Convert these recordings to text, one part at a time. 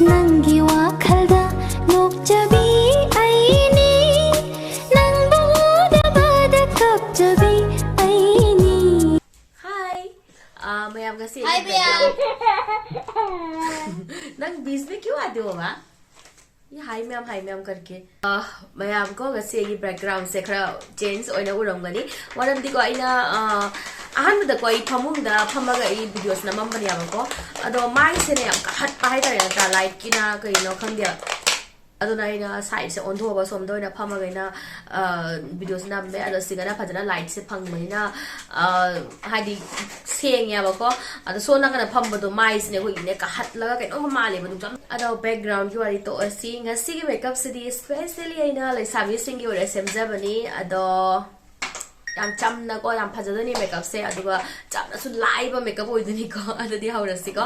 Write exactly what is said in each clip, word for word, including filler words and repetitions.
ꯅꯪꯒꯤ ꯋꯥꯈꯜꯗ ꯅꯣꯛꯆꯕꯤ ꯑꯩꯅꯤ, ꯅꯪꯕꯨ ꯎꯗꯕꯗ ꯀꯞꯆꯕꯤ ꯑꯩꯅꯤ꯫ ꯍꯥꯏ꯫ ꯑ, ꯃꯌꯥꯝ ꯉꯁꯤ ꯍꯥꯏ ꯑꯩꯒꯤ ꯃꯌꯥꯝ꯫ background- ꯅꯪ बीच में क्यों आते हो? ये हाय मैम, हाय मैम करके। ꯑ, ꯃꯌꯥꯝ ꯀꯣ, ꯉꯁꯤ ꯑꯩꯒꯤ backgroundꯁꯦ ꯈꯔ change ꯑꯣꯏꯅ ꯎꯔꯝꯒꯅꯤ꯫ ꯃꯔꯝꯗꯤꯀꯣ, ꯑꯩꯅ ꯑ, ꯑꯍꯥꯟꯕꯗꯀꯣ ꯑꯩ ꯐꯃꯨꯡꯗ ꯐꯝꯃꯒ ꯑꯩ videoꯁꯦ ꯅꯝꯃꯝꯕꯅꯦꯕꯀꯣ꯫ ꯑꯗꯣ ꯃꯥꯏꯁꯦꯅꯦ ꯌꯥꯝ ꯀꯥꯍꯠꯄ ꯍꯥꯏꯇꯥꯔꯦ ꯅꯠꯇ꯭ꯔꯥ, lightꯀꯤꯅ ꯀꯩꯅꯣ ꯈꯪꯗꯦ꯫ ꯑꯗꯨꯅ ꯑꯩꯅ sideꯁꯦ ꯑꯣꯟꯊꯣꯛꯑꯒ ꯁꯣꯝꯗ ꯑꯣꯏꯅ ꯐꯝꯃꯒ ꯑꯩꯅ videoꯁꯦ ꯅꯝꯃꯦ꯫ ꯑꯗꯣ ꯁꯤꯗꯅ ꯐꯖꯅ lightꯁꯦ ꯐꯪꯕꯅꯤꯅ, ꯑ, ꯍꯥꯏꯗꯤ ꯁꯦꯡꯉꯦꯕꯀꯣ꯫ ꯑꯗꯣ ꯁꯣꯝ ꯅꯥꯀꯟꯗ ꯐꯝꯕꯗꯣ ꯃꯥꯏꯁꯤꯅꯦ ꯑꯩꯈꯣꯏꯒꯤꯅꯦ ꯀꯥꯍꯠꯂꯒ ꯀꯩꯅꯣꯝꯃ ꯃꯥꯜꯂꯦꯕ ꯑꯗꯨꯝ ꯆꯝ-, ꯑꯗꯣ backgroundꯀꯤ ꯋꯥꯔꯤ ꯇꯣꯛꯑꯁꯤ꯫ ꯉꯁꯤꯒꯤ makeupꯁꯤꯗꯤ specially ꯑꯩꯅ ꯂꯩꯁꯥꯕꯤꯁꯤꯡꯒꯤ ꯑꯣꯏꯅ ꯁꯦꯝꯖꯕꯅꯤ꯫ ꯑꯗꯣ ꯌꯥꯝ ꯆꯝꯅꯀꯣ, ꯌꯥꯝ ꯐꯖꯗꯣꯏꯅꯤ makeupꯁꯦ, ꯑꯗꯨꯒ ꯆꯝꯅꯁꯨ ꯂꯥꯏꯕ makeup ꯑꯣꯏꯗꯣꯏꯅꯤꯀꯣ꯫ ꯑꯗꯨꯗꯤ ꯍꯧꯔꯁꯤꯀꯣ꯫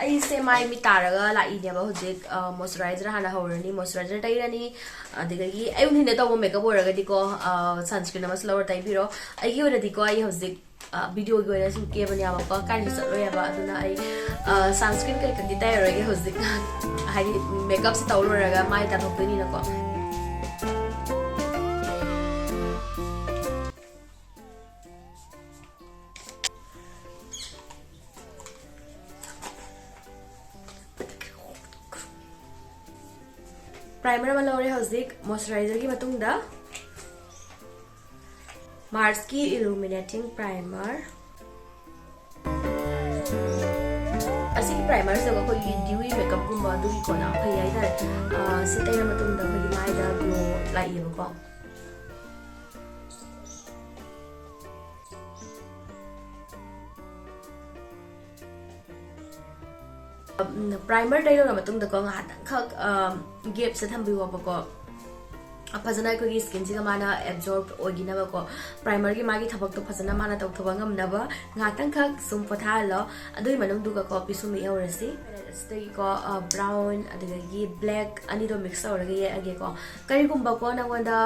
ꯑꯩꯁꯦ ꯃꯥꯏ ꯃꯤꯠ ꯇꯥꯔꯒ ꯂꯥꯛꯏꯅꯦꯕ ꯍꯧꯖꯤꯛ꯫ ꯑ, moisturizer ꯍꯥꯟꯅ ꯍꯧꯔꯅꯤ, moisturizer ꯇꯩꯔꯅꯤ꯫ ꯑꯗꯨꯗꯒꯤ ꯑꯌꯨꯛ ꯅꯨꯡꯊꯤꯟꯗ ꯇꯧꯕ makeup ꯑꯣꯏꯔꯒꯗꯤꯀꯣ, ꯑ, sunscreen ꯑꯃꯁꯨ ꯂꯧꯔ ꯇꯩꯕꯤꯔꯣ꯫ ꯑꯩꯒꯤ ꯑꯣꯏꯅꯗꯤꯀꯣ, ꯑꯩ ꯍꯧꯖꯤꯛ, ꯑ, videoꯒꯤ ꯑꯣꯏꯅ ꯁꯨꯝ ꯀꯦꯕꯅꯦꯕꯀꯣ, ꯀꯥꯏꯗꯁꯨ ꯆꯠꯂꯣꯏꯕ꯫ ꯑꯗꯨꯅ ꯑꯩ, ꯑ, sunscreen ꯀꯩꯀꯩꯗꯤ ꯇꯩꯔꯔꯣꯏꯒꯦ ꯍꯧꯖꯤꯛ꯫ ꯍꯥꯏꯗꯤ makeupꯁꯦ ꯇꯧ ꯂꯣꯏꯔꯒ ꯃꯥꯏ ꯇꯥꯊꯣꯛꯇꯣꯏꯅꯤꯅꯀꯣ꯫ Primer ꯑꯃ ꯂꯧꯔꯦ ꯍꯧꯖꯤꯛ, moisturizerꯒꯤ ꯃꯇꯨꯡꯗ Marsꯀꯤ illuminating primer꯫ ꯑꯁꯤꯒꯤ primerꯁꯤꯒ ꯑꯩꯈꯣꯏꯒꯤ dewy makeupꯀꯨꯝꯕ ꯑꯗꯨꯒꯤꯀꯣ ꯌꯥꯝ ꯐꯩ ꯍꯥꯏꯇꯥꯔꯦ꯫ ꯑꯥ, ꯁꯤ ꯇꯩꯔ ꯃꯇꯨꯡꯗ ꯑꯩꯈꯣꯏꯒꯤ ꯃꯥꯏꯗ glow ꯂꯥꯛꯏꯌꯦꯕꯀꯣ꯫ ꯎꯝ, primer ꯇꯩꯔꯕ ꯃꯇꯨꯡꯗꯀꯣ, ꯉꯥꯏꯍꯥꯛꯇꯪꯈꯛ, ꯑꯝ, gapꯁꯦ ꯊꯝꯕꯤꯌꯣꯕꯀꯣ꯫ ꯐꯖꯅ ꯑꯩꯈꯣꯏꯒꯤ skinꯁꯤꯒ ꯃꯥꯅ absorb ꯑꯣꯏꯈꯤꯅꯕꯀꯣ꯫ Primerꯒꯤ ꯃꯥꯒꯤ ꯊꯕꯛꯇꯣ ꯐꯖꯅ ꯃꯥꯅ ꯇꯧꯊꯣꯛꯄ ꯉꯝꯅꯕ ꯉꯥꯏꯍꯥꯛꯇꯪꯈꯛ ꯁꯨꯝ ꯄꯣꯊꯥꯍꯜꯂꯣ꯫ ꯑꯗꯨꯒꯤ ꯃꯅꯨꯡꯗꯨꯒꯀꯣ ꯄꯤꯁꯨꯝ ꯌꯦꯛꯍꯧꯔꯁꯤ꯫ ꯑꯁꯤꯗꯒꯤꯀꯣ, ꯑ, brown ꯑꯗꯨꯗꯒꯤ black ꯑꯅꯤꯗꯣ mix ꯇꯧꯔꯒ ꯌꯦꯛꯑꯒꯦꯀꯣ꯫ ꯀꯔꯤꯒꯨꯝꯕꯀꯣ ꯅꯪꯉꯣꯟꯗ,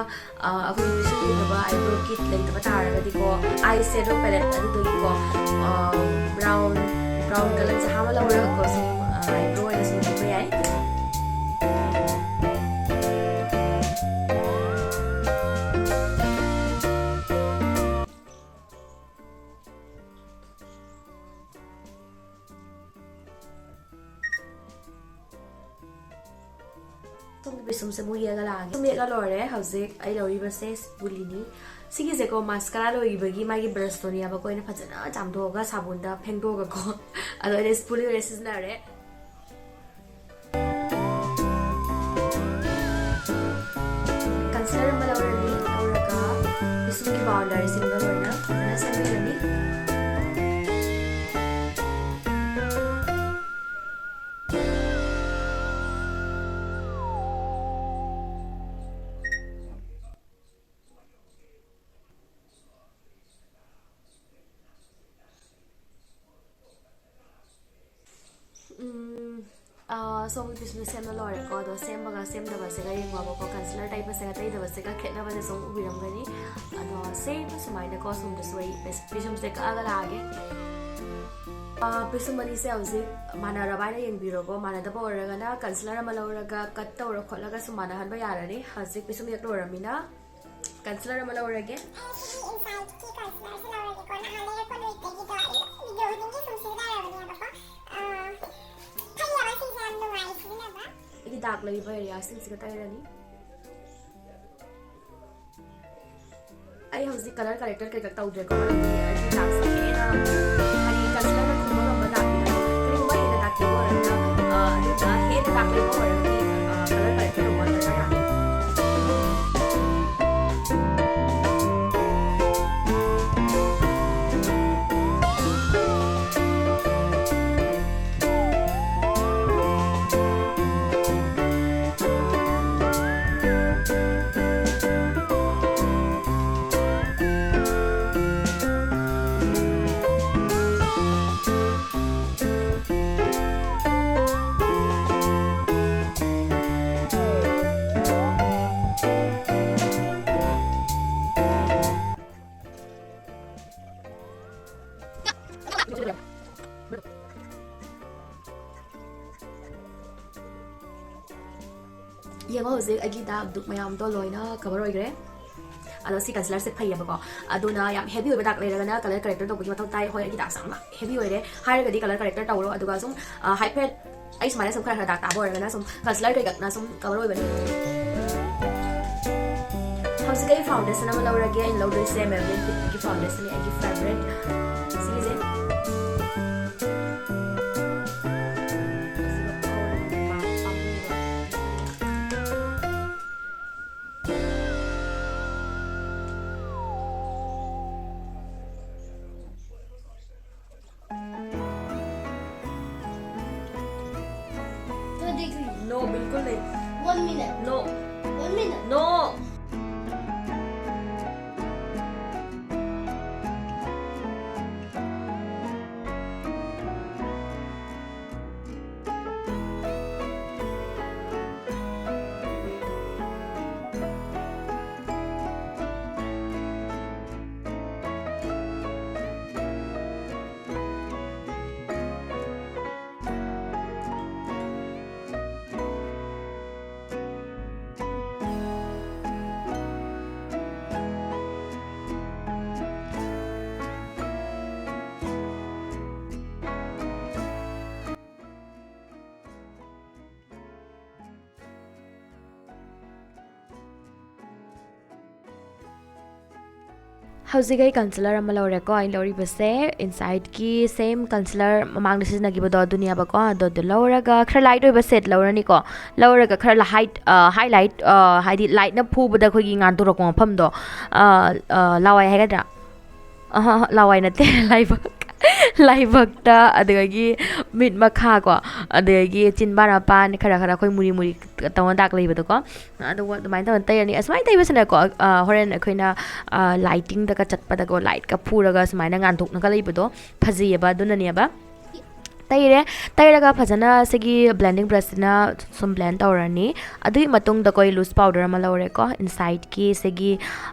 ꯑ, ꯑꯩꯈꯣꯏꯒꯤ ꯄꯤꯁꯨꯝ ꯌꯦꯛꯅꯕ eyebrow kit ꯂꯩꯇꯕ ꯇꯥꯔꯒꯗꯤꯀꯣ, eye shadow palette ꯑꯗꯨꯗꯒꯤꯀꯣ, ꯑ, brown, brown colourꯁꯦ ꯍꯥꯟꯅ ꯂꯧꯔꯒꯀꯣ ꯁꯨꯝ, ꯑ, ꯑꯥꯏꯕ꯭ꯔꯣ ꯑꯣꯏꯅ ꯁꯨꯝ ꯁꯦꯝꯕ ꯌꯥꯏ꯫ ꯁꯣꯝꯒꯤ ꯄꯤꯁꯨꯝꯁꯦ ꯑꯃꯨꯛ ꯌꯦꯛꯑꯒ ꯂꯥꯛꯑꯒꯦ꯫ ꯁꯨꯝ ꯌꯦꯛꯑ ꯂꯣꯏꯔꯦ꯫ ꯍꯧꯖꯤꯛ ꯑꯩ ꯂꯧꯔꯤꯕꯁꯦ ꯁ꯭ꯄꯨꯂꯤꯅꯤ꯫ ꯁꯤꯒꯤꯁꯦꯀꯣ, ꯃꯥꯁꯀꯥꯔꯥ ꯂꯣꯏꯈꯤꯕꯒꯤ ꯃꯥꯒꯤ ꯕ꯭ꯔꯁꯇꯣꯅꯦꯕꯀꯣ, ꯑꯩꯅ ꯐꯖꯅ ꯆꯥꯝꯊꯣꯛꯑꯒ ꯁꯥꯄꯣꯟꯗ ꯐꯦꯡꯗꯣꯛꯑꯒꯀꯣ, ꯑꯗꯣ ꯑꯩꯅ ꯁ꯭ꯄꯨꯂꯤ ꯑꯣꯏꯅ ꯁꯤꯖꯤꯟꯅꯔꯦ꯫ ꯀꯟꯁꯤꯂꯔ ꯑꯃ ꯂꯧꯔꯅꯤ꯫ ꯂꯧꯔꯒ ꯄꯤꯁꯨꯝꯒꯤ ꯕꯥꯎꯟꯗꯔꯤꯁꯤꯡꯗꯣ ꯂꯣꯏꯅ ꯐꯖꯅ ꯁꯦꯝꯕꯤꯔꯅꯤ꯫ ꯎꯝ, ꯑꯥ, ꯁꯣꯝꯒꯤ ꯄꯤꯁꯨꯝꯁꯦ ꯁꯦꯝꯕ ꯂꯣꯏꯔꯦꯀꯣ꯫ ꯑꯗꯣ ꯁꯦꯝꯕꯒ ꯁꯦꯝꯗꯕꯁꯤꯒ ꯌꯦꯡꯉꯣꯕꯀꯣ, ꯀꯟꯁꯤꯂꯔ ꯇꯩꯕꯁꯤꯒ ꯇꯩꯗꯕꯁꯤꯒ ꯈꯦꯠꯅꯕꯁꯦ ꯁꯨꯝ ꯎꯕꯤꯔꯝꯒꯅꯤ꯫ ꯑꯗꯣ ꯁꯦꯝꯕ ꯁꯨꯃꯥꯏꯅꯀꯣ, ꯁꯣꯝꯗꯁꯨ ꯑꯩ ꯄꯤꯁ-, ꯄꯤꯁꯨꯝꯁꯦ ꯀꯛꯑꯒ ꯂꯥꯛꯑꯒꯦ꯫ ꯑꯥ, ꯄꯤꯁꯨꯝ ꯑꯅꯤꯁꯦ ꯍꯧꯖꯤꯛ ꯃꯥꯟꯅꯔꯕ ꯍꯥꯏꯅ ꯌꯦꯡꯕꯤꯔꯣꯀꯣ꯫ ꯃꯥꯟꯅꯗꯕ ꯑꯣꯏꯔꯒꯅ ꯀꯟꯁꯤꯂꯔ ꯑꯃ ꯂꯧꯔꯒ ꯀꯠ ꯇꯧꯔ ꯈꯣꯠꯂꯒ ꯁꯨꯝ ꯃꯥꯟꯅꯍꯟꯕ ꯌꯥꯔꯅꯤ꯫ ꯍꯧꯖꯤꯛ ꯄꯤꯁꯨꯝ ꯌꯦꯛ ꯂꯣꯏꯔꯃꯤꯅ ꯀꯟꯁꯤꯂꯔ ꯑꯃ ꯂꯧꯔꯒꯦ꯫ ꯑꯩ ꯁꯤꯒꯤ ꯏꯟꯁꯥꯏꯠꯀꯤ ꯀꯟꯁꯤꯂꯔꯁꯦ ꯂꯧꯔꯒꯦꯀꯣ꯫ ꯅꯍꯥꯟ ꯂꯩꯔꯛꯄ ꯅꯨꯃꯤꯠꯇꯒꯤꯗꯣ ꯑꯩ ꯑꯗꯨꯝ ꯚꯤꯗꯤꯑꯣ ꯈꯨꯗꯤꯡꯒꯤ ꯁꯨꯝ ꯁꯤꯖꯤꯟꯅꯔꯕꯅꯦꯕꯀꯣ꯫ ꯑꯥ, ꯐꯩꯌꯦꯕ ꯁꯤꯁꯦ, ꯌꯥꯝ ꯅꯨꯡꯉꯥꯏ ꯁꯤꯖꯤꯟꯅꯕ꯫ ꯑꯩꯒꯤ ꯗꯥꯛ ꯂꯩꯕ ꯑꯦꯔꯤꯌꯥꯁꯤꯡꯁꯤꯒ ꯇꯩꯔꯅꯤ꯫ ꯑꯩ ꯍꯧꯖꯤꯛ ꯀꯂꯔ ꯀꯔꯦꯛꯇꯔ ꯀꯩꯀꯥ ꯇꯧꯗ꯭ꯔꯦꯀꯣ, ꯃꯔꯝꯗꯤ ꯑꯩꯒꯤ ꯗꯥꯛꯁꯦ ꯍꯦꯟꯅ, ꯍꯥꯏꯗꯤ, ꯀꯟꯁꯤꯂꯔꯅ ꯈꯨꯝꯕ ꯉꯝꯕ ꯗꯥꯛꯅꯤꯅ꯫ ꯀꯔꯤꯒꯨꯝꯕ ꯍꯦꯟꯅ ꯗꯥꯛ ꯂꯩꯕ ꯑꯣꯏꯔꯒꯅ, ꯑ, ꯑꯗꯨꯒ ꯍꯦꯟꯅ ꯗꯥꯛ ꯂꯩꯕ ꯑꯣꯏꯔꯒꯗꯤ, ꯑ, ꯀꯂꯔ ꯀꯔꯦꯛꯇꯔ ꯇꯧꯕ ꯗꯔꯀꯥꯔ ꯇꯥꯗꯦ꯫ ꯌꯦꯡꯉꯣ, ꯍꯧꯖꯤꯛ ꯑꯩꯒꯤ ꯗꯥꯛ ꯗꯨꯛ ꯃꯌꯥꯝꯗꯣ ꯂꯣꯏꯅ ꯀꯕꯔ ꯑꯣꯏꯈ꯭ꯔꯦ꯫ ꯑꯗꯣ ꯁꯤ ꯀꯟꯁꯤꯂꯔꯁꯦ ꯐꯩꯌꯦꯕꯀꯣ, ꯑꯗꯨꯅ ꯌꯥꯝ ꯍꯦꯚꯤ ꯑꯣꯏꯕ ꯗꯥꯛ ꯂꯩꯔꯒꯅ ꯀꯂꯔ ꯀꯔꯦꯛꯇꯔ ꯇꯧꯕꯒꯤ ꯃꯊꯧ ꯇꯥꯏ꯫ ꯍꯣꯏ, ꯑꯩꯒꯤ ꯗꯥꯛꯁꯦ ꯌꯥꯝ ꯍꯦꯚꯤ ꯑꯣꯏꯔꯦ ꯍꯥꯏꯔꯒꯗꯤ ꯀꯂꯔ ꯀꯔꯦꯛꯇꯔ ꯇꯧꯔꯣ꯫ ꯑꯗꯨꯒ ꯁꯨꯝ ꯍꯥꯏꯐꯦꯠ ꯑꯩ ꯁꯨꯃꯥꯏꯅ ꯁꯨꯝ ꯈꯔ ꯈꯔ ꯗꯥꯛ ꯇꯥꯕ ꯑꯣꯏꯔꯒꯅ ꯁꯨꯝ ꯀꯟꯁꯤꯂꯔ ꯀꯩꯀꯛꯅ ꯁꯨꯝ ꯀꯕꯔ ꯑꯣꯏꯕꯅꯤ꯫ ꯍꯧꯖꯤꯛ ꯑꯩ ꯐꯥꯎꯟꯗꯦꯁꯟ ꯑꯃ ꯂꯧꯔꯒꯦ꯫ ꯑꯩꯅ ꯂꯧꯗꯣꯏꯁꯦ Maybelline ꯀꯤ ꯐꯥꯎꯟꯗꯦꯁꯟꯅꯤ, ꯑꯩꯒꯤ ꯐꯦꯕꯔꯦꯠ꯫ ꯁꯤꯒꯤꯁꯦ No, बिल्कुल नहीं। One minute। No। One minute। No। ꯍꯧꯖꯤꯛ ꯑꯩ ꯀꯟꯁꯤꯂꯔ ꯑꯃ ꯂꯧꯔꯦꯀꯣ꯫ ꯑꯩꯅ ꯂꯧꯔꯤꯕꯁꯦ ꯏꯟꯁꯥꯏꯠꯀꯤ ꯁꯦꯝ ꯀꯟꯁꯤꯂꯔ, ꯃꯃꯥꯡꯗ ꯁꯤꯖꯤꯟꯅꯈꯤꯕꯗꯣ, ꯑꯗꯨꯅꯦꯕꯀꯣ꯫ ꯑꯗꯣ ꯑꯗꯨ ꯂꯧꯔꯒ ꯈꯔ ꯂꯥꯏꯠ ꯑꯣꯏꯕ ꯁꯦꯠ ꯂꯧꯔꯅꯤꯀꯣ꯫ ꯂꯧꯔꯒ ꯈꯔ ꯍꯥꯏꯠ ꯍꯥꯏꯂꯥꯏꯠ, ꯍꯥꯏꯗꯤ ꯂꯥꯏꯠꯅ ꯐꯨꯕꯗ ꯑꯩꯈꯣꯏꯒꯤ ꯉꯥꯟꯊꯣꯔꯛꯄ ꯃꯐꯝꯗꯣ, ꯂꯋꯥꯏ ꯍꯥꯏꯒꯗ꯭ꯔꯥ? ꯑꯍ, ꯂꯋꯥꯏ ꯅꯠꯇꯦ꯫ ꯂꯥꯏꯕꯛ꯫ ꯂꯥꯏꯕꯛꯇ, ꯑꯗꯨꯗꯒꯤ ꯃꯤꯠ ꯃꯈꯥ ꯀꯣ, ꯑꯗꯨꯗꯒꯤ ꯆꯤꯟꯕꯥꯟ ꯃꯄꯥꯟ, ꯈꯔ ꯈꯔ ꯑꯩꯈꯣꯏ ꯃꯨꯔꯤ ꯃꯨꯔꯤ ꯇꯧꯅ ꯗꯥꯛ ꯂꯩꯕꯗꯣꯀꯣ꯫ ꯑꯗꯨꯒ ꯑꯗꯨꯃꯥꯏꯅ ꯇꯧꯅ ꯇꯩꯔꯅꯤ꯫ ꯑꯁꯨꯃꯥꯏꯅ ꯇꯩꯕꯁꯤꯅꯀꯣ, ꯑ, ꯍꯣꯔꯦꯟ ꯑꯩꯈꯣꯏꯅ, ꯑ, ꯂꯥꯏꯇꯤꯡꯗꯒ ꯆꯠꯄꯗꯀꯣ, ꯂꯥꯏꯠꯀ ꯐꯨꯔꯒ ꯁꯨꯃꯥꯏꯅ ꯉꯥꯟꯊꯣꯛꯅꯒ ꯂꯩꯕꯗꯣ ꯐꯖꯩꯌꯦꯕ꯫ ꯑꯗꯨꯅꯅꯦꯕ꯫ ꯇꯩꯔꯦ꯫ ꯇꯩꯔꯒ ꯐꯖꯅ ꯁꯤꯒꯤ blending brushꯁꯤꯅ ꯁꯨꯝ blend ꯇꯧꯔꯅꯤ꯫ ꯑꯗꯨꯒꯤ ꯃꯇꯨꯡꯗ ꯑꯩꯈꯣꯏ loose powder ꯑꯃ ꯂꯧꯔꯦꯀꯣ, Insideꯀꯤ ꯁꯤꯒꯤ,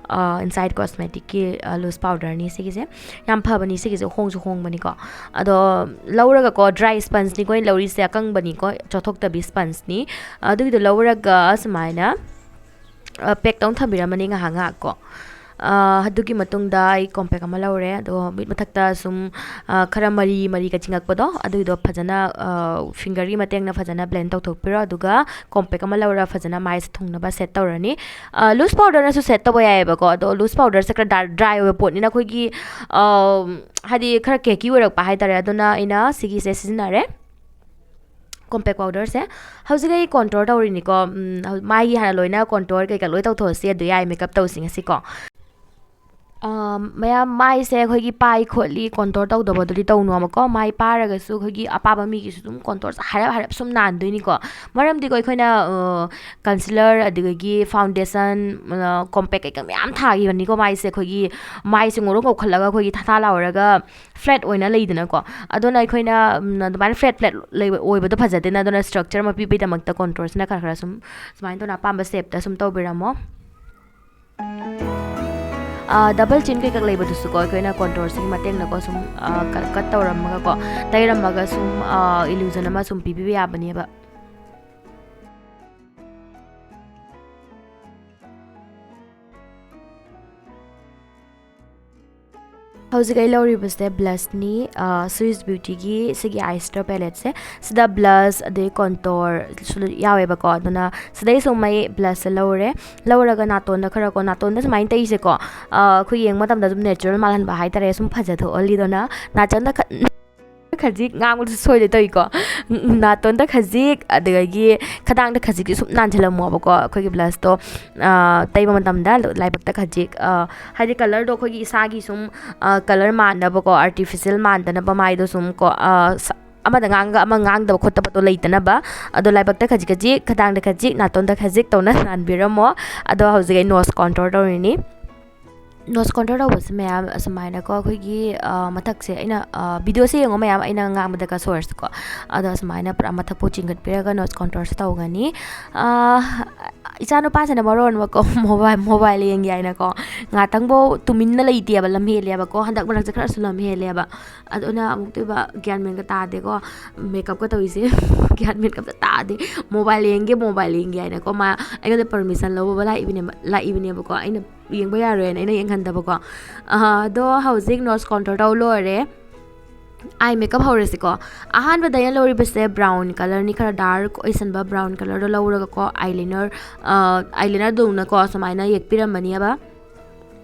ꯑ, Inside Cosmeticꯀꯤ, ꯑ, loose powderꯅꯤ ꯁꯤꯒꯤꯁꯦ꯫ ꯌꯥꯝ ꯐꯕꯅꯤ ꯁꯤꯒꯤꯁꯦ, ꯍꯣꯡꯁꯨ ꯍꯣꯡꯕꯅꯤꯀꯣ꯫ ꯑꯗꯣ ꯂꯧꯔꯒꯀꯣ, dry spongeꯅꯤꯀꯣ ꯑꯩꯅ ꯂꯧꯔꯤꯁꯦ, ꯑꯀꯪꯕꯅꯤꯀꯣ, ꯆꯣꯠꯊꯣꯛꯇꯕꯤ spongeꯅꯤ꯫ ꯑꯗꯨꯒꯤꯗꯣ ꯂꯧꯔꯒ ꯁꯨꯃꯥꯏꯅ, ꯑ, pack ꯇꯧꯅ ꯊꯝꯕꯤꯔꯝꯃꯅꯤ ꯉꯥꯏꯍꯥꯛ ꯉꯥꯏꯍꯥꯛ ꯀꯣ꯫ ꯑ, ꯑꯗꯨꯒꯤ ꯃꯇꯨꯡꯗ ꯑꯩ compact ꯑꯃ ꯂꯧꯔꯦ, ꯑꯗꯣ ꯃꯤꯠ ꯃꯊꯛꯇ ꯁꯨꯝ, ꯑ, ꯈꯔ ꯃꯔꯤ ꯃꯔꯤꯒ ꯆꯤꯡꯉꯛꯄꯗꯣ, ꯑꯗꯨꯒꯤꯗꯣ ꯐꯖꯅ, ꯑ, fingerꯒꯤ ꯃꯇꯦꯡꯅ ꯐꯖꯅ blend ꯇꯧꯊꯣꯛꯄꯤꯔꯣ꯫ ꯑꯗꯨꯒ compact ꯑꯃ ꯂꯧꯔ ꯐꯖꯅ ꯃꯥꯏꯁꯦ ꯊꯨꯡꯅꯕ set ꯇꯧꯔꯅꯤ꯫ ꯑ, loose powderꯅꯁꯨ set ꯇꯧꯕ ꯌꯥꯏꯑꯕꯀꯣ, ꯑꯗꯣ loose powderꯁꯦ ꯈꯔ dry ꯑꯣꯏꯕ ꯄꯣꯠꯅꯤꯅ ꯑꯩꯈꯣꯏꯒꯤ, ꯑ, ꯍꯥꯏꯗꯤ ꯈꯔ cakey ꯑꯣꯏꯔꯛꯄ ꯍꯥꯏꯇꯥꯔꯦ, ꯑꯗꯨꯅ ꯑꯩꯅ ꯁꯤꯒꯤꯁꯦ ꯁꯤꯖꯤꯟꯅꯔꯦ꯫ Compact powderꯁꯦ ꯍꯧꯖꯤꯛ ꯑꯩ contour ꯇꯧꯔꯤꯅꯤꯀꯣ꯫ ꯎꯝ, ꯍꯧ-, ꯃꯥꯏꯒꯤ ꯍꯥꯟꯅ ꯂꯣꯏꯅ contour ꯀꯩꯀꯥ ꯂꯣꯏ ꯇꯧꯊꯣꯛꯑꯁꯤ, ꯑꯗꯨ ꯌꯥꯏ makeup ꯇꯧꯁꯤ ꯉꯁꯤꯀꯣ꯫ ꯑꯥ, ꯃꯌꯥꯝ ꯃꯥꯏꯁꯦ ꯑꯩꯈꯣꯏꯒꯤ ꯄꯥꯏ ꯈꯣꯠꯂꯤ contour ꯇꯧꯗꯕꯗꯨꯗꯤ ꯇꯧꯅꯣꯕꯀꯣ꯫ ꯃꯥꯏ ꯄꯥꯔꯒꯁꯨ ꯑꯩꯈꯣꯏꯒꯤ ꯑꯄꯥꯕ ꯃꯤꯒꯤꯁꯨ ꯑꯗꯨꯝ contourꯁꯦ ꯍꯥꯏꯔꯞ ꯍꯥꯏꯔꯞ ꯁꯨꯝ ꯅꯥꯟꯗꯣꯏꯅꯤꯀꯣ꯫ ꯃꯔꯝꯗꯤꯀꯣ ꯑꯩꯈꯣꯏꯅ, ꯑ, concealer ꯑꯗꯨꯗꯒꯤ foundation, ꯑ, compact ꯀꯩꯀꯥ ꯃꯌꯥꯝ ꯊꯥꯈꯤꯕꯅꯤꯀꯣ꯫ ꯃꯥꯏꯁꯦ ꯑꯩꯈꯣꯏꯒꯤ ꯃꯥꯏꯁꯦ ꯉꯧꯔꯣꯛ ꯉꯧꯈꯠꯂꯒ ꯑꯩꯈꯣꯏꯒꯤ ꯊꯥ ꯊꯥ ꯂꯥꯎꯔꯒ flat ꯑꯣꯏꯅ ꯂꯩꯗꯅꯀꯣ꯫ ꯑꯗꯨꯅ ꯑꯩꯈꯣꯏꯅ, ꯎꯝ, ꯑꯗꯨꯃꯥꯏꯅ flat flat ꯂꯩꯕ, ꯑꯣꯏꯕꯗꯣ ꯐꯖꯗꯦꯅ, ꯑꯗꯨꯅ structure ꯑꯃ ꯄꯤꯕꯒꯤꯗꯃꯛꯇ contourꯁꯤꯅ ꯈꯔ ꯈꯔ ꯁꯨꯝ ꯁꯨꯃꯥꯏꯅ ꯇꯧꯅ ꯑꯄꯥꯝꯕ shapeꯇ ꯁꯨꯝ ꯇꯧꯕꯤꯔꯝꯃꯣ꯫ ꯑꯥ, double chin ꯀꯩꯀꯥ ꯂꯩꯕꯗꯨꯁꯨꯀꯣ ꯑꯩꯈꯣꯏꯅ contourꯁꯤꯒꯤ ꯃꯇꯦꯡꯅꯀꯣ ꯁꯨꯝ, ꯑꯥ, cut, cut ꯇꯧꯔꯝꯃꯒꯀꯣ, ꯇꯩꯔꯝꯃꯒ ꯁꯨꯝ, ꯑꯥ, illusion ꯑꯃ ꯁꯨꯝ ꯄꯤꯕꯤꯕ ꯌꯥꯕꯅꯦꯕ꯫ ꯍꯧꯖꯤꯛ ꯑꯩ ꯂꯧꯔꯤꯕꯁꯦ blushꯅꯤ, ꯑ, Swiss Beautyꯒꯤ ꯁꯤꯒꯤ Eye Star Paletteꯁꯦ꯫ ꯁꯤꯗ blush ꯑꯗꯩ contourꯁꯨ ꯌꯥꯎꯋꯦꯕꯀꯣ꯫ ꯑꯗꯨꯅ ꯁꯤꯗꯩ ꯁꯨꯝ ꯑꯩ blushꯁꯦ ꯂꯧꯔꯦ꯫ ꯂꯧꯔꯒ ꯅꯥꯇꯣꯟꯗ ꯈꯔ ꯀꯣ, ꯅꯥꯇꯣꯟꯗ ꯁꯨꯃꯥꯏꯅ ꯇꯩꯁꯦꯀꯣ, ꯑ, ꯑꯩꯈꯣꯏ ꯌꯦꯡꯕ ꯃꯇꯝꯗ ꯑꯗꯨꯝ natural ꯃꯥꯜꯍꯟꯕ ꯍꯥꯏꯇꯥꯔꯦ, ꯁꯨꯝ ꯐꯖꯊꯣꯛꯍꯜꯂꯤꯗꯅ꯫ ꯅꯥꯇꯣꯟꯗ ꯈ-, ꯈꯖꯤꯛ ꯉꯥꯡꯕꯗꯨꯁꯨ ꯁꯣꯏꯗꯣꯏ ꯇꯧꯏꯀꯣ꯫ ꯅꯥꯇꯣꯟꯗ ꯈꯖꯤꯛ, ꯑꯗꯨꯗꯒꯤ ꯈꯗꯥꯡꯗ ꯈꯖꯤꯛꯇꯤ ꯁꯨꯝ ꯅꯥꯟꯁꯤꯜꯂꯝꯃꯣꯕꯀꯣ꯫ ꯑꯩꯈꯣꯏꯒꯤ blushꯇꯣ, ꯑ, ꯇꯩꯕ ꯃꯇꯝꯗ ꯂꯥꯏꯕꯛꯇ ꯈꯖꯤꯛ, ꯑ, ꯍꯥꯏꯗꯤ colourꯗꯣ ꯑꯩꯈꯣꯏꯒꯤ ꯏꯁꯥꯒꯤ ꯁꯨꯝ, ꯑ, colour ꯃꯥꯟꯅꯕꯀꯣ, artificial ꯃꯥꯟꯗꯅꯕ ꯃꯥꯏꯗꯣ ꯁꯨꯝ ꯀꯣ, ꯑ, ꯁ-, ꯑꯃꯗ ꯉꯥꯡꯉꯒ ꯑꯃ ꯉꯥꯡꯗꯕ ꯈꯣꯠꯇꯕꯗꯣ ꯂꯩꯇꯅꯕ꯫ ꯑꯗꯣ ꯂꯥꯏꯕꯛꯇ ꯈꯖꯤꯛ ꯈꯖꯤꯛ, ꯈꯗꯥꯡꯗ ꯈꯖꯤꯛ, ꯅꯥꯇꯣꯟꯗ ꯈꯖꯤꯛ ꯇꯧꯅ ꯅꯥꯟꯕꯤꯔꯝꯃꯣ꯫ ꯑꯗꯣ ꯍꯧꯖꯤꯛ ꯑꯩ nose contour ꯇꯧꯔꯤꯅꯤ꯫ Nose contour ꯇꯧꯕꯁꯦ ꯃꯌꯥꯝ ꯑꯁꯨꯃꯥꯏꯅꯀꯣ, ꯑꯩꯈꯣꯏꯒꯤ, ꯑ, ꯃꯊꯛꯁꯦ ꯑꯩꯅ, ꯑ, videoꯁꯦ ꯌꯦꯡꯉꯣ ꯃꯌꯥꯝ, ꯑꯩꯅ ꯉꯥꯡꯕꯗ ꯀ sourceꯀꯣ, ꯑꯗꯣ ꯑꯁꯨꯃꯥꯏꯅ ꯄꯨꯔꯥ ꯃꯊꯛꯄꯨ ꯆꯤꯡꯈꯠꯄꯤꯔꯒ nose contourꯁꯦ ꯇꯧꯒꯅꯤ꯫ ꯑ, ꯏꯆꯥ ꯅꯨꯄꯥꯁꯤꯅ ꯃꯔꯣꯟ ꯑꯃꯀꯣ, mobile, mobile ꯌꯦꯡꯒꯦ ꯍꯥꯏꯅꯀꯣ, ꯉꯥꯛꯇꯪꯐꯥꯎ ꯇꯨꯃꯤꯟꯅ ꯂꯩꯇꯦꯕ, ꯂꯝ ꯍꯦꯜꯂꯦꯕꯀꯣ, ꯍꯟꯗꯛ ꯃꯔꯛꯁꯦ ꯈꯔꯁꯨ ꯂꯝ ꯍꯦꯜꯂꯦꯕ꯫ ꯑꯗꯨꯅ ꯑꯃꯨꯛꯇꯣꯏꯕ ꯒ꯭ꯌꯥꯟ ꯃꯦꯟꯒ ꯇꯥꯗꯦꯀꯣ, makeupꯀ ꯇꯧꯔꯤꯁꯦ꯫ ꯒ꯭ꯌꯥꯟ ꯃꯦꯟꯒ ꯑꯝꯇ ꯇꯥꯗꯦ꯫ Mobile ꯌꯦꯡꯒꯦ, mobile ꯌꯦꯡꯒꯦ ꯍꯥꯏꯅꯀꯣ, ꯃꯥ ꯑꯩꯉꯣꯟꯗ permission ꯂꯧꯕ ꯂꯥꯛꯏꯕꯅꯦꯕ, ꯂꯥꯛꯏꯕꯅꯦꯕꯀꯣ꯫ ꯑꯩꯅ ꯌꯦꯡꯕ ꯌꯥꯔꯣꯏꯅ ꯑꯩꯅ ꯌꯦꯡꯍꯟꯗꯕꯀꯣ꯫ ꯑꯗꯣ ꯍꯧꯖꯤꯛ nose contour ꯇꯧ ꯂꯣꯏꯔꯦ꯫ Eye makeup ꯍꯧꯔꯁꯤꯀꯣ꯫ ꯑꯍꯥꯟꯕꯗ ꯑꯩꯅ ꯂꯧꯔꯤꯕꯁꯦ brown colourꯅꯤ, ꯈꯔ dark ꯑꯣꯏꯁꯟꯕ brown colourꯗꯣ ꯂꯧꯔꯒꯀꯣ, eyeliner, ꯑ, eyelinerꯗꯧꯅꯀꯣ ꯁꯨꯃꯥꯏꯅ ꯌꯦꯛꯄꯤꯔꯝꯃꯅꯦꯕ꯫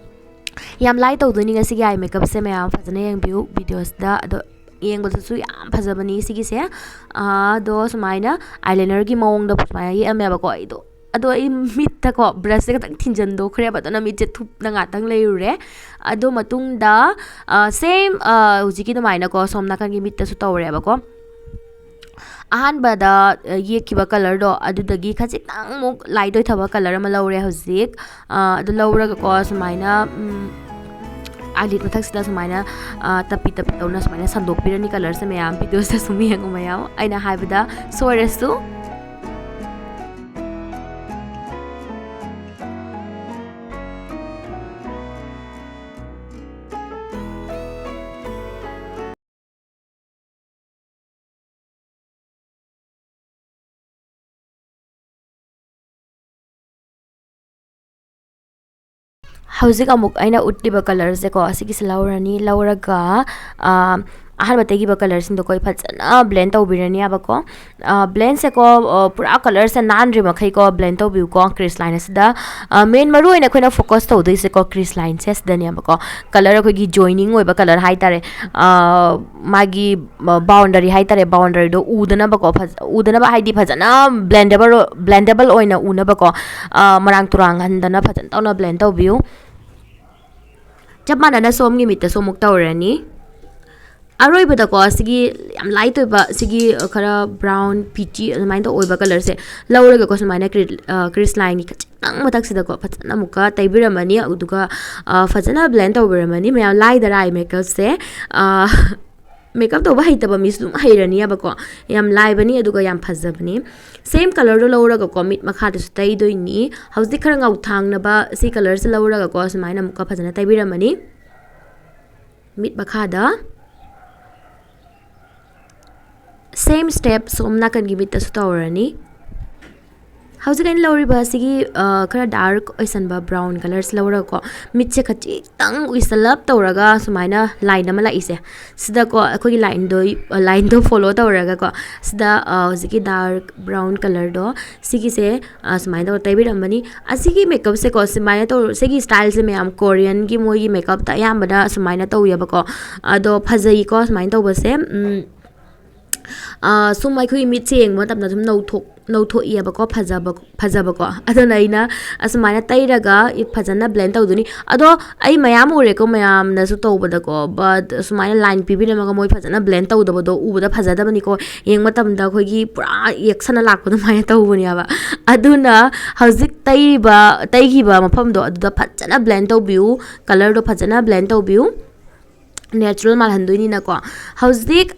ꯌꯥꯝ light ꯇꯧꯗꯣꯏꯅꯤ ꯉꯁꯤꯒꯤ eye makeupꯁꯦ, ꯃꯌꯥꯝ ꯐꯖꯅ ꯌꯦꯡꯕꯤꯌꯨ videoꯁꯤꯗ꯫ ꯑꯗꯣ ꯌꯦꯡꯕꯗꯁꯨ ꯌꯥꯝ ꯐꯖꯕꯅꯤ ꯁꯤꯒꯤꯁꯦ꯫ ꯑꯗꯣ ꯁꯨꯃꯥꯏꯅ eyelinerꯒꯤ ꯃꯑꯣꯡꯗ ꯁꯨꯃꯥꯏꯅ ꯌꯦꯛꯑꯝꯃꯦꯕꯀꯣ ꯑꯩꯗꯣ꯫ ꯑꯗꯣ ꯑꯩ ꯃꯤꯠꯇꯀꯣ brushꯁꯦ ꯈꯤꯇꯪ ꯊꯤꯟꯖꯤꯟꯗꯣꯛꯈ꯭ꯔꯦꯕ, ꯑꯗꯨꯅ ꯃꯤꯠꯁꯦ ꯊꯨꯞꯅ ꯉꯥꯛꯇꯪ ꯂꯩꯔꯨꯔꯦ꯫ ꯑꯗꯨ ꯃꯇꯨꯡꯗ, ꯑ, same, ꯑ, ꯍꯧꯖꯤꯛꯀꯤ ꯑꯗꯨꯃꯥꯏꯅꯀꯣ ꯁꯣꯝ ꯅꯥꯀꯟꯒꯤ ꯃꯤꯠꯇꯁꯨ ꯇꯧꯔꯦꯕꯀꯣ꯫ ꯑꯍꯥꯟꯕꯗ, ꯑ, ꯌꯦꯛꯈꯤꯕ colourꯗꯣ ꯑꯗꯨꯗꯒꯤ ꯈꯖꯤꯛꯇꯪ ꯑꯃꯨꯛ light ꯑꯣꯏꯊꯕ colour ꯑꯃ ꯂꯧꯔꯦ ꯍꯧꯖꯤꯛ꯫ ꯑ, ꯑꯗꯨ ꯂꯧꯔꯒꯀꯣ ꯁꯨꯃꯥꯏꯅ, ꯎꯝ, eyelid ꯃꯊꯛꯁꯤꯗ ꯁꯨꯃꯥꯏꯅ, ꯑ, ꯇꯞꯄꯤ ꯇꯞꯄꯤ ꯇꯧꯅ ꯁꯨꯃꯥꯏꯅ ꯁꯟꯗꯣꯛꯄꯤꯔꯅꯤ colourꯁꯦ ꯃꯌꯥꯝ꯫ Videoꯁꯤꯗ ꯁꯨꯝ ꯌꯦꯡꯉꯨ ꯃꯌꯥꯝ꯫ ꯑꯩꯅ ꯍꯥꯏꯕꯗ ꯁꯣꯏꯔꯁꯨ꯫ ꯍꯧꯖꯤꯛ ꯑꯃꯨꯛ ꯑꯩꯅ ꯎꯠꯂꯤꯕ colourꯁꯦꯀꯣ, ꯑꯁꯤꯒꯤꯁꯦ ꯂꯧꯔꯅꯤ꯫ ꯂꯧꯔꯒ, ꯑ, ꯑꯍꯥꯟꯕ ꯇꯩꯈꯤꯕ colourꯁꯤꯡꯗꯣꯀꯣ ꯑꯩ ꯐꯖꯅ blend ꯇꯧꯕꯤꯔꯅꯦꯕꯀꯣ꯫ ꯑ, blendꯁꯦꯀꯣ, ꯑ, ꯄꯨꯔꯥ colourꯁꯦ ꯅꯥꯟꯗ꯭ꯔꯤ ꯃꯈꯩꯀꯣ blend ꯇꯧꯕꯤꯌꯨꯀꯣ꯫ Crease line ꯑꯁꯤꯗ, ꯑ, main ꯃꯔꯨ ꯑꯣꯏꯅ ꯑꯩꯈꯣꯏꯅ focus ꯇꯧꯗꯣꯏꯁꯦꯀꯣ crease lineꯁꯦ ꯁꯤꯗꯅꯦꯕꯀꯣ꯫ Colour ꯑꯩꯈꯣꯏꯒꯤ joining ꯑꯣꯏꯕ colour ꯍꯥꯏꯇꯥꯔꯦ꯫ ꯑ, ꯃꯥꯒꯤ, ꯑ, boundary ꯍꯥꯏꯇꯥꯔꯦ, boundaryꯗꯣ ꯎꯗꯅꯕꯀꯣ, ꯐꯖ-, ꯎꯗꯅꯕ ꯍꯥꯏꯗꯤ ꯐꯖꯅ blendable, blendable ꯑꯣꯏꯅ ꯎꯅꯕꯀꯣ, ꯑ, ꯃꯔꯥꯡ ꯇꯨꯔꯥꯡꯍꯟꯗꯅ ꯐꯖꯅ ꯇꯧꯅ blend ꯇꯧꯕꯤꯌꯨ꯫ ꯆꯞ ꯃꯥꯟꯅꯅ ꯁꯣꯝꯒꯤ ꯃꯤꯠꯇꯁꯨ ꯑꯃꯨꯛ ꯇꯧꯔꯅꯤ꯫ ꯑꯔꯣꯏꯕꯗꯀꯣ, ꯁꯤꯒꯤ ꯌꯥꯝ ꯂꯥꯏꯠ ꯑꯣꯏꯕ, ꯁꯤꯒꯤ ꯈꯔ ꯕ꯭ꯔꯥꯎꯟ ꯄꯤꯆꯤ ꯑꯗꯨꯃꯥꯏꯅ ꯇꯧꯕ ꯑꯣꯏꯕ ꯀꯂꯔꯁꯦ ꯂꯧꯔꯒꯀꯣ, ꯁꯨꯃꯥꯏꯅ ꯀ꯭ꯔꯤꯁ ꯂꯥꯏꯟꯒꯤ ꯈꯖꯤꯛꯇꯪ ꯃꯊꯛꯁꯤꯗꯀꯣ ꯐꯖꯅ ꯑꯃꯨꯛꯀ ꯇꯩꯕꯤꯔꯝꯃꯅꯤ꯫ ꯑꯗꯨꯒ ꯐꯖꯅ ꯕ꯭ꯂꯦꯟ ꯇꯧꯕꯤꯔꯝꯃꯅꯤ꯫ ꯃꯌꯥꯝ ꯂꯥꯏꯗꯔꯥ ꯑꯩ ꯃꯦꯀꯞꯁꯦ? ꯃꯦꯀꯞ ꯇꯧꯕ ꯍꯩꯇꯕ ꯃꯤꯁꯨ ꯑꯗꯨꯝ ꯍꯩꯔꯅꯤꯕꯀꯣ꯫ ꯌꯥꯝ ꯂꯥꯏꯕꯅꯤ, ꯑꯗꯨꯒ ꯌꯥꯝ ꯐꯖꯕꯅꯤ꯫ ꯁꯦꯝ ꯀꯂꯔꯗꯣ ꯂꯧꯔꯒꯀꯣ, ꯃꯤꯠ ꯃꯈꯥꯗꯁꯨ ꯇꯩꯗꯣꯏꯅꯤ꯫ ꯍꯧꯖꯤꯛ ꯈꯔ ꯉꯧꯊꯥꯡꯅꯕ ꯁꯤ ꯀꯂꯔꯁꯦ ꯂꯧꯔꯒꯀꯣ, ꯁꯨꯃꯥꯏꯅ ꯑꯃꯨꯛꯀ ꯐꯖꯅ ꯇꯩꯕꯤꯔꯝꯃꯅꯤ꯫ ꯃꯤꯠ ꯃꯈꯥꯗ ꯁꯦꯝ ꯁ꯭ꯇꯦꯞ ꯁꯣꯝ ꯅꯥꯀꯟꯒꯤ ꯃꯤꯠꯇꯁꯨ ꯇꯧꯔꯅꯤ꯫ ꯍꯧꯖꯤꯛ ꯑꯩꯅ ꯂꯧꯔꯤꯕ ꯑꯁꯤꯒꯤ ꯈꯔ ꯗꯥꯔꯛ ꯑꯣꯏꯁꯟꯕ ꯕ꯭ꯔꯥꯎꯟ ꯀꯂꯔꯁꯤ ꯂꯧꯔꯒꯀꯣ, ꯃꯤꯠꯁꯦ ꯈꯖꯤꯛꯇꯪ ꯎꯏꯁꯜꯂꯞ ꯇꯧꯔꯒ ꯁꯨꯃꯥꯏꯅ ꯂꯥꯏꯟ ꯑꯃ ꯂꯥꯛꯏꯁꯦ, ꯁꯤꯗꯀꯣ ꯑꯩꯈꯣꯏꯒꯤ ꯂꯥꯏꯟꯗꯣ, ꯂꯥꯏꯟꯗꯣ ꯐꯣꯂꯣ ꯇꯧꯔꯒꯀꯣ, ꯁꯤꯗ ꯍꯧꯖꯤꯛꯀꯤ ꯗꯥꯔꯛ ꯕ꯭ꯔꯥꯎꯟ ꯀꯂꯔꯗꯣ, ꯁꯤꯒꯤꯁꯦ ꯁꯨꯃꯥꯏꯅ ꯇꯧꯔ ꯇꯩꯕꯤꯔꯝꯕꯅꯤ꯫ ꯑꯁꯤꯒꯤ ꯃꯦꯀꯞꯁꯦꯀꯣ, ꯁꯨꯃꯥꯏꯅ ꯇꯧꯔ, ꯁꯤꯒꯤ ꯁ꯭ꯇꯥꯏꯜꯁꯦ ꯃꯌꯥꯝ ꯀꯣꯔꯤꯌꯟꯒꯤ ꯃꯣꯏꯒꯤ ꯃꯦꯀꯞꯇ ꯑꯌꯥꯝꯕꯅ ꯁꯨꯃꯥꯏꯅ ꯇꯧꯋꯦꯕꯀꯣ꯫ ꯑꯗꯣ ꯐꯖꯩꯀꯣ ꯁꯨꯃꯥꯏꯅ ꯇꯧꯕꯁꯦ꯫ ꯁꯨꯝ ꯑꯩꯈꯣꯏꯒꯤ ꯃꯤꯠꯁꯦ ꯌꯦꯡꯕ ꯃꯇꯝꯗ ꯁꯨꯝ ꯅꯧꯊꯣꯛ ꯅꯧꯊꯣꯛꯏꯑꯕꯀꯣ, ꯐꯖꯕ ꯐꯖꯕꯀꯣ꯫ ꯑꯗꯨꯅ ꯑꯩꯅ ꯑꯁꯨꯃꯥꯏꯅ ꯇꯩꯔꯒ ꯐꯖꯅ ꯕ꯭ꯂꯦꯟ ꯇꯧꯗꯣꯏꯅꯤ꯫ ꯑꯗꯣ ꯑꯩ ꯃꯌꯥꯝ ꯎꯔꯦꯀꯣ, ꯃꯌꯥꯝꯅꯁꯨ ꯇꯧꯕꯗꯀꯣ, ꯕꯠ ꯁꯨꯃꯥꯏꯅ ꯂꯥꯏꯟ ꯄꯤꯕꯤꯔꯝꯃꯒ ꯃꯣꯏ ꯐꯖꯅ ꯕ꯭ꯂꯦꯟ ꯇꯧꯗꯕꯗꯣ ꯎꯕꯗ ꯐꯖꯗꯕꯅꯤꯀꯣ꯫ ꯌꯦꯡꯕ ꯃꯇꯝꯗ ꯑꯩꯈꯣꯏꯒꯤ ꯄꯨꯔꯥ ꯌꯦꯛꯁꯟꯅ ꯂꯥꯛꯄ ꯑꯗꯨꯃꯥꯏꯅ ꯇꯧꯕꯅꯦꯕ꯫ ꯑꯗꯨꯅ ꯍꯧꯖꯤꯛ ꯇꯩꯔꯤꯕ, ꯇꯩꯈꯤꯕ ꯃꯐꯝꯗꯣ ꯑꯗꯨꯗ ꯐꯖꯅ ꯕ꯭ꯂꯦꯟ ꯇꯧꯕꯤꯌꯨ, ꯀꯂꯔꯗꯣ ꯐꯖꯅ ꯕ꯭ꯂꯦꯟ ꯇꯧꯕꯤꯌꯨ꯫ ꯅꯦꯆꯔꯦꯜ ꯃꯥꯜꯍꯟꯗꯣꯏꯅꯤꯅꯀꯣ꯫ ꯍꯧꯖꯤꯛ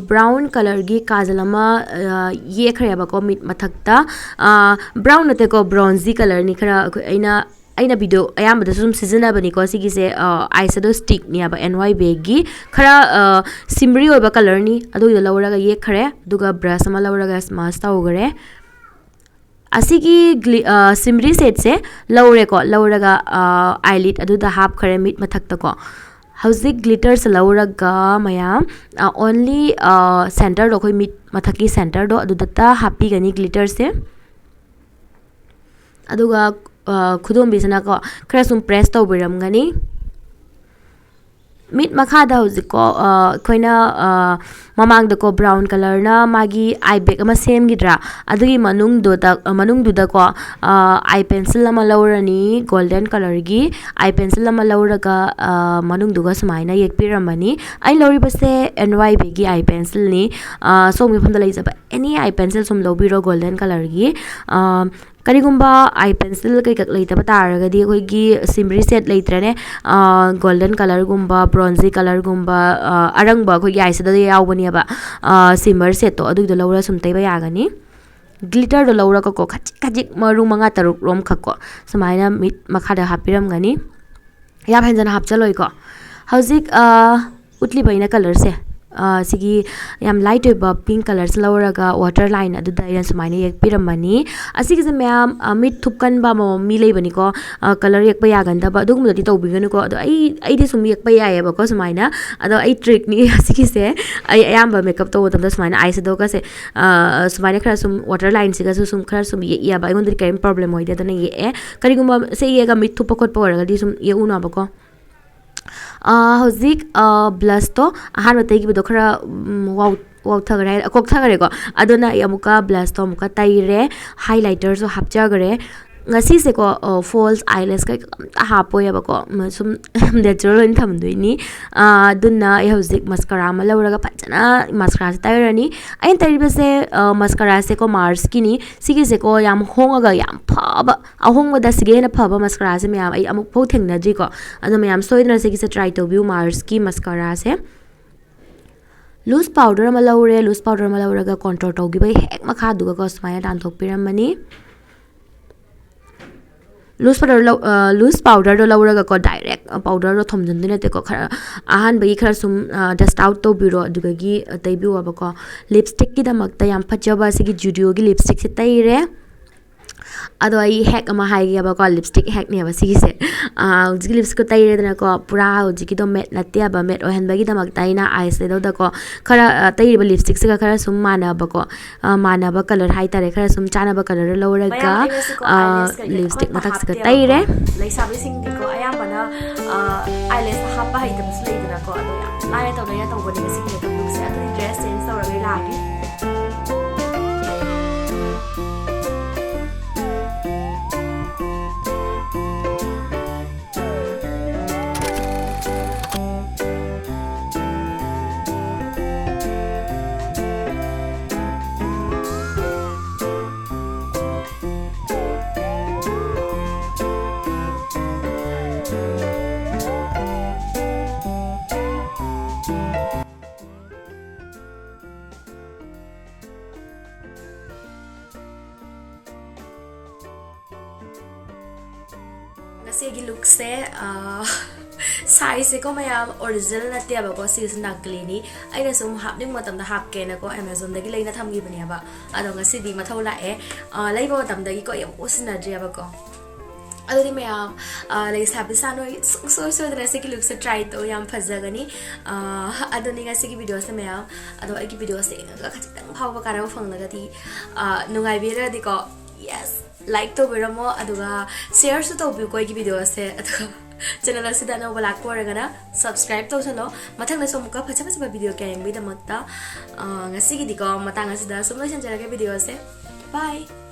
ꯕ꯭ꯔꯥꯎꯟ ꯀꯂꯔꯒꯤ ꯀꯥꯖꯜ ꯑꯃ ꯌꯦꯛꯈ꯭ꯔꯦꯕꯀꯣ ꯃꯤꯠ ꯃꯊꯛꯇ꯫ ꯕ꯭ꯔꯥꯎꯟ ꯅꯠꯇꯦꯀꯣ, ꯕ꯭ꯔꯣꯟꯖꯤ ꯀꯂꯔꯅꯤ꯫ ꯈꯔ ꯑꯩꯈꯣꯏ, ꯑꯩꯅ ꯑꯩꯅ ꯚꯤꯗꯤꯑꯣ ꯑꯌꯥꯝꯕꯗꯁꯨ ꯁꯨꯝ ꯁꯤꯖꯤꯟꯅꯕꯅꯤꯀꯣ꯫ ꯁꯤꯒꯤꯁꯦ ꯑꯥꯏ ꯁꯦꯗꯣ ꯁ꯭ꯇꯤꯛꯅꯦꯕ, ꯑꯦꯟ ꯋꯥꯏ ꯕꯦꯒꯤ꯫ ꯈꯔ ꯁꯤꯝꯔꯤ ꯑꯣꯏꯕ ꯀꯂꯔꯅꯤ꯫ ꯑꯗꯨꯒꯤꯗꯣ ꯂꯧꯔꯒ ꯌꯦꯛꯈ꯭ꯔꯦ꯫ ꯑꯗꯨꯒ ꯕ꯭ꯔꯁ ꯑꯃ ꯂꯧꯔꯒ ꯁ꯭ꯃꯖ ꯇꯧꯈ꯭ꯔꯦ꯫ ꯑꯁꯤꯒꯤ ꯒ꯭ꯂꯤ ꯁꯤꯝꯔꯤ ꯁꯦꯠꯁꯦ ꯂꯧꯔꯦꯀꯣ꯫ ꯂꯧꯔꯒ ꯑꯥꯏꯂꯤꯠ ꯑꯗꯨꯗ ꯍꯥꯞꯈ꯭ꯔꯦ, ꯃꯤꯠ ꯃꯊꯛꯇꯀꯣ꯫ ꯍꯧꯖꯤꯛ ꯒ꯭ꯂꯤꯇꯔꯁꯦ ꯂꯧꯔꯒ ꯃꯌꯥꯝ, ꯑꯣꯟꯂꯤ ꯁꯦꯟꯇꯔꯗꯣ, ꯑꯩꯈꯣꯏ ꯃꯤꯠ ꯃꯊꯛꯀꯤ ꯁꯦꯟꯇꯔꯗꯣ ꯑꯗꯨꯗꯇ ꯍꯥꯞꯄꯤꯒꯅꯤ ꯒ꯭ꯂꯤꯇꯔꯁꯦ꯫ ꯑꯗꯨꯒ ꯈꯨꯗꯣꯝꯕꯤꯁꯤꯅꯀꯣ ꯈꯔ ꯁꯨꯝ ꯄ꯭ꯔꯦꯁ ꯇꯧꯕꯤꯔꯝꯒꯅꯤ꯫ ꯃꯤꯠ ꯃꯈꯥꯗ ꯍꯧꯖꯤꯛꯀꯣ, ꯑ, ꯑꯩꯈꯣꯏꯅ, ꯑ, ꯃꯃꯥꯡꯗꯀꯣ brown colourꯅ ꯃꯥꯒꯤ eye bag ꯑꯃ ꯁꯦꯝꯈꯤꯗ꯭ꯔꯥ? ꯑꯗꯨꯒꯤ ꯃꯅꯨꯡꯗꯨꯗ, ꯑ, ꯃꯅꯨꯡꯗꯨꯗꯀꯣ, ꯑ, eye pencil ꯑꯃ ꯂꯧꯔꯅꯤ, golden colourꯒꯤ eye pencil ꯑꯃ ꯂꯧꯔꯒ, ꯑ, ꯃꯅꯨꯡꯗꯨꯒ ꯁꯨꯃꯥꯏꯅ ꯌꯦꯛꯄꯤꯔꯝꯃꯅꯤ꯫ ꯑꯩꯅ ꯂꯧꯔꯤꯕꯁꯦ N Y Bꯒꯤ eye pencilꯅꯤ꯫ ꯑ, ꯁꯣꯝꯒꯤ ꯃꯐꯝꯗ ꯂꯩꯖꯕ any eye pencil ꯁꯨꯝ ꯂꯧꯕꯤꯔꯣ, golden colourꯒꯤ꯫ ꯑ, ꯀꯔꯤꯒꯨꯝꯕ eye pencil ꯀꯩꯀꯛ ꯂꯩꯇꯕ ꯇꯥꯔꯒꯗꯤ ꯑꯩꯈꯣꯏꯒꯤ shimmery shade ꯂꯩꯇ꯭ꯔꯅꯦ, ꯑ, golden colourꯒꯨꯝꯕ, bronzy colourꯒꯨꯝꯕ, ꯑ, ꯑꯔꯪꯕ ꯑꯩꯈꯣꯏꯒꯤ eyeshadowꯗ ꯌꯥꯎꯕꯅꯦꯕ, ꯑ, shimmer shadeꯇꯣ, ꯑꯗꯨꯒꯤꯗꯣ ꯂꯧꯔ ꯁꯨꯝ ꯇꯩꯕ ꯌꯥꯒꯅꯤ꯫ Glitterꯗꯣ ꯂꯧꯔꯒꯀꯣ, ꯈꯖꯤꯛ ꯈꯖꯤꯛ ꯃꯔꯨ ꯃꯉꯥ ꯇꯔꯨꯛ ꯔꯣꯝꯈꯛꯀꯣ ꯁꯨꯃꯥꯏꯅ ꯃꯤꯠ ꯃꯈꯥꯗ ꯍꯥꯞꯄꯤꯔꯝꯒꯅꯤ꯫ ꯌꯥꯝ ꯍꯦꯟꯖꯟꯅ ꯍꯥꯞꯆꯜꯂꯣꯏꯀꯣ꯫ ꯍꯧꯖꯤꯛ, ꯑ, ꯎꯠꯂꯤꯕ ꯑꯩꯅ colourꯁꯦ, ꯑ, ꯁꯤꯒꯤ ꯌꯥꯝ light ꯑꯣꯏꯕ pink colourꯁꯦ ꯂꯧꯔꯒ water line ꯑꯗꯨꯗ ꯑꯩꯅ ꯁꯨꯃꯥꯏꯅ ꯌꯦꯛꯄꯤꯔꯝꯃꯅꯤ꯫ ꯑꯁꯤꯒꯤꯁꯦ ꯃꯌꯥꯝ, ꯑ, ꯃꯤꯠ ꯊꯨꯞꯀꯟꯕ ꯑꯃꯃꯝ ꯃꯤ ꯂꯩꯕꯅꯤꯀꯣ, ꯑ, colour ꯌꯦꯛꯄ ꯌꯥꯒꯟꯗꯕ, ꯑꯗꯨꯒꯨꯝꯕꯗꯗꯤ ꯇꯧꯕꯤꯒꯅꯨꯀꯣ꯫ ꯑꯗꯣ ꯑꯩ, ꯑꯩꯗꯤ ꯁꯨꯝ ꯌꯦꯛꯄ ꯌꯥꯏꯌꯦꯕꯀꯣ ꯁꯨꯃꯥꯏꯅ꯫ ꯑꯗꯣ ꯑꯩ trickꯅꯤ ꯑꯁꯤꯒꯤꯁꯦ꯫ ꯑꯩ ꯑꯌꯥꯝꯕ makeup ꯇꯧꯕ ꯃꯇꯝꯗ ꯁꯨꯃꯥꯏꯅ eyeshadowꯒꯁꯦ, ꯑ, ꯁꯨꯃꯥꯏꯅ ꯈꯔ ꯁꯨꯝ water lineꯁꯤꯒꯁꯨ ꯁꯨꯝ ꯈꯔ ꯁꯨꯝ ꯌꯦꯛꯑꯦꯕ꯫ ꯑꯩꯉꯣꯟꯗꯗꯤ ꯀꯔꯤꯝ problem ꯑꯣꯏꯗꯦ, ꯑꯗꯨꯅ ꯌꯦꯛꯑꯦ꯫ ꯀꯔꯤꯒꯨꯝꯕ ꯁꯦ ꯌꯦꯛꯑꯒ ꯃꯤꯠ ꯊꯨꯞꯄ ꯈꯣꯠꯄ ꯑꯣꯏꯔꯒꯗꯤ ꯁꯨꯝ ꯌꯦꯛꯎꯅꯣꯕꯀꯣ꯫ ꯑ, ꯍꯧꯖꯤꯛ, ꯑ, blushꯇꯣ ꯑꯍꯥꯟꯕ ꯇꯩꯈꯤꯕꯗꯣ ꯈꯔ, ꯎꯝ, ꯋꯥꯎ-, ꯋꯥꯎꯊꯈ꯭ꯔꯦ ꯍꯥꯏ-, ꯀꯣꯛꯊꯈ꯭ꯔꯦꯀꯣ꯫ ꯑꯗꯨꯅ ꯑꯩ ꯑꯃꯨꯛꯀ blushꯇꯣ ꯑꯃꯨꯛꯀ ꯇꯩꯔꯦ, highlighterꯁꯨ ꯍꯥꯞꯆꯈ꯭ꯔꯦ꯫ ꯉꯁꯤꯁꯦꯀꯣ, ꯑ, false eyelash ꯀꯩꯀꯥ ꯑꯝꯇ ꯍꯥꯞꯄꯣꯏꯕꯀꯣ, ꯃ-, ꯁꯨꯝ natural ꯑꯣꯏꯅ ꯊꯝꯗꯣꯏꯅꯤ꯫ ꯑ, ꯑꯗꯨꯅ ꯑꯩ ꯍꯧꯖꯤꯛ mascara ꯑꯃ ꯂꯧꯔꯒ ꯐꯖꯅ mascaraꯁꯦ ꯇꯩꯔꯅꯤ꯫ ꯑꯩꯅ ꯇꯩꯔꯤꯕꯁꯦ, ꯑ, mascaraꯁꯦꯀꯣ Marsꯀꯤꯅꯤ꯫ ꯁꯤꯒꯤꯁꯦꯀꯣ ꯌꯥꯝ ꯍꯣꯡꯉꯒ ꯌꯥꯝ ꯐꯕ, ꯑꯍꯣꯡꯕꯗ ꯁꯤꯒ ꯍꯦꯟꯅ ꯐꯕ mascaraꯁꯦ ꯃꯌꯥꯝ ꯑꯩ ꯑꯃꯨꯛ ꯐꯥꯎ ꯊꯦꯡꯅꯗ꯭ꯔꯤꯀꯣ꯫ ꯑꯗꯣ ꯃꯌꯥꯝ ꯁꯣꯏꯗꯅ ꯁꯤꯒꯤꯁꯦ try ꯇꯧꯕꯤꯌꯨ, Marsꯀꯤ mascaraꯁꯦ꯫ Loose powder ꯑꯃ ꯂꯧꯔꯦ, loose powder ꯑꯃ ꯂꯧꯔꯒ contour ꯇꯧꯈꯤꯕꯒꯤ ꯍꯦꯛ ꯃꯈꯥꯗꯨꯒꯀꯣ ꯁꯨꯃꯥꯏꯅ ꯇꯥꯟꯊꯣꯛꯄꯤꯔꯝꯃꯅꯤ꯫ Loose powder ꯂꯧ-, ꯑ, loose powderꯗꯣ ꯂꯧꯔꯒꯀꯣ direct powderꯗꯣ ꯊꯣꯝꯖꯤꯟꯗꯣꯏ ꯅꯠꯇꯦꯀꯣ, ꯈꯔ ꯑꯍꯥꯟꯕꯒꯤ ꯈꯔ ꯁꯨꯝ, ꯑ, dust out ꯇꯧꯕꯤꯔꯣ, ꯑꯗꯨꯗꯒꯤ, ꯑ, ꯇꯩꯕꯤꯌꯣꯕꯀꯣ꯫ Lipstickꯀꯤꯗꯃꯛꯇ ꯌꯥꯝ ꯐꯖꯕ ꯑꯁꯤꯒꯤ Judeoꯒꯤ lipstickꯁꯦ ꯇꯩꯔꯦ꯫ ꯑꯗꯣ ꯑꯩ ꯍꯦꯛ ꯑꯃ ꯍꯥꯏꯒꯦꯕꯀꯣ, ꯂꯤꯞꯁꯇꯤꯛ ꯍꯦꯛꯅꯦꯕ ꯁꯤꯒꯤꯁꯦ꯫ ꯑꯥ, ꯍꯧꯖꯤꯛꯀꯤ ꯂꯤꯞꯁꯇꯤꯛꯇꯣ ꯇꯩꯔꯦꯗꯅꯀꯣ, ꯄꯨꯔꯥ ꯍꯧꯖꯤꯛꯀꯤꯗꯣ ꯃꯦꯠ ꯅꯠꯇꯦꯕ꯫ ꯃꯦꯠ ꯑꯣꯏꯍꯟꯕꯒꯤꯗꯃꯛꯇ ꯑꯩꯅ ꯑꯥꯏ ꯁꯦꯗꯣꯗꯀꯣ ꯈꯔ, ꯑ, ꯇꯩꯔꯤꯕ ꯂꯤꯞꯁꯇꯤꯛꯁꯤꯒ ꯈꯔ ꯁꯨꯝ ꯃꯥꯟꯅꯕꯀꯣ, ꯑ, ꯃꯥꯟꯅꯕ ꯀꯂꯔ ꯍꯥꯏꯇꯥꯔꯦ, ꯈꯔ ꯁꯨꯝ ꯆꯥꯟꯅꯕ ꯀꯂꯔ ꯂꯧꯔꯒ, ꯃꯌꯥꯝ ꯑꯩꯅꯁꯨꯀꯣ ꯑ, eyelashꯀ ꯂꯤꯞꯁꯇꯤꯛ ꯑꯃꯠꯇ ꯃꯊꯛꯁꯤꯒ ꯍꯥꯞꯇꯦꯕꯀꯣ꯫ ꯇꯩꯔꯦ꯫ ꯂꯩꯁꯥꯕꯤꯁꯤꯡꯗꯤꯀꯣ ꯑꯌꯥꯝꯕꯅ, ꯑ, eyelash ꯍꯥꯞꯄ ꯍꯩꯇꯕꯁꯨ ꯂꯩꯗꯅꯀꯣ, ꯑꯗꯣ ꯌꯥꯝ ꯂꯥꯏꯅ ꯇꯧꯅꯩꯅ ꯇꯧꯕꯅꯦ ꯉꯁꯤꯒꯤ makeup lookꯁꯦ꯫ ꯑꯗꯨꯗꯤ dress change ꯇꯧꯔꯒ ꯑꯩ ꯂꯥꯛꯑꯒꯦ꯫ ꯉꯁꯤꯒꯤ lookꯁꯦ, ꯑ, sizeꯁꯦꯀꯣ ꯃꯌꯥꯝ original ꯅꯠꯇꯦꯕꯀꯣ, ꯁꯤꯒꯤꯁꯦ ꯅꯀꯂꯤꯅꯤ꯫ ꯑꯩꯅ ꯁꯨꯝ ꯍꯥꯞꯅꯤꯡꯕ ꯃꯇꯝꯗ ꯍꯥꯞꯀꯦꯅꯀꯣ Amazonꯗꯒꯤ ꯂꯩꯅ ꯊꯝꯈꯤꯕꯅꯦꯕ꯫ ꯑꯗꯣ ꯉꯁꯤꯗꯤ ꯃꯊꯧ ꯂꯥꯛꯑꯦ꯫ ꯑ, ꯂꯩꯕ ꯃꯇꯝꯗꯒꯤꯀꯣ ꯑꯩ ꯑꯃꯨꯛ ꯁꯤꯖꯤꯟꯅꯗ꯭ꯔꯤꯑꯕꯀꯣ꯫ ꯑꯗꯨꯗꯤ ꯃꯌꯥꯝ, ꯑ, ꯂꯩꯁꯥꯕꯤ ꯁꯥ ꯅꯣꯏ ꯁꯨꯡꯁꯣꯏ ꯁꯣꯏꯗꯅ ꯁꯤꯒꯤ lookꯁꯦ try ꯇꯧ, ꯌꯥꯝ ꯐꯖꯒꯅꯤ꯫ ꯑ, ꯑꯗꯨꯅꯤ ꯉꯁꯤꯒꯤ videoꯁꯦ ꯃꯌꯥꯝ꯫ ꯑꯗꯣ ꯑꯩꯒꯤ videoꯁꯦ ꯌꯦꯡꯉꯒ ꯈꯖꯤꯛꯇꯪ ꯐꯥꯎꯕ ꯀꯥꯟꯅꯕ ꯐꯪꯂꯒꯗꯤ, ꯑ, ꯅꯨꯡꯉꯥꯏꯕꯤꯔꯗꯤꯀꯣ, yes, like ꯇꯧꯕꯤꯔꯝꯃꯣ, ꯑꯗꯨꯒ shareꯁꯨ ꯇꯧꯕꯤꯌꯨꯀꯣ ꯑꯩꯒꯤ videoꯁꯦ꯫ ꯑꯗꯨꯒ channel ꯑꯁꯤꯗ ꯑꯅꯧꯕ ꯂꯥꯛꯄ ꯑꯣꯏꯔꯒꯅ subscribe ꯇꯧꯁꯜꯂꯣ꯫ ꯃꯊꯪꯗꯁꯨ ꯑꯃꯨꯛꯀ ꯐꯖ ꯐꯖꯕ video ꯀꯌꯥ ꯌꯦꯡꯕꯒꯤꯗꯃꯛꯇ, ꯑ, ꯉꯁꯤꯒꯤꯗꯤꯀꯣ ꯃꯇꯥꯡ ꯑꯁꯤꯗ ꯁꯨꯝ ꯂꯣꯏꯁꯤꯟꯖꯔꯒꯦ videoꯁꯦ꯫ Bye꯫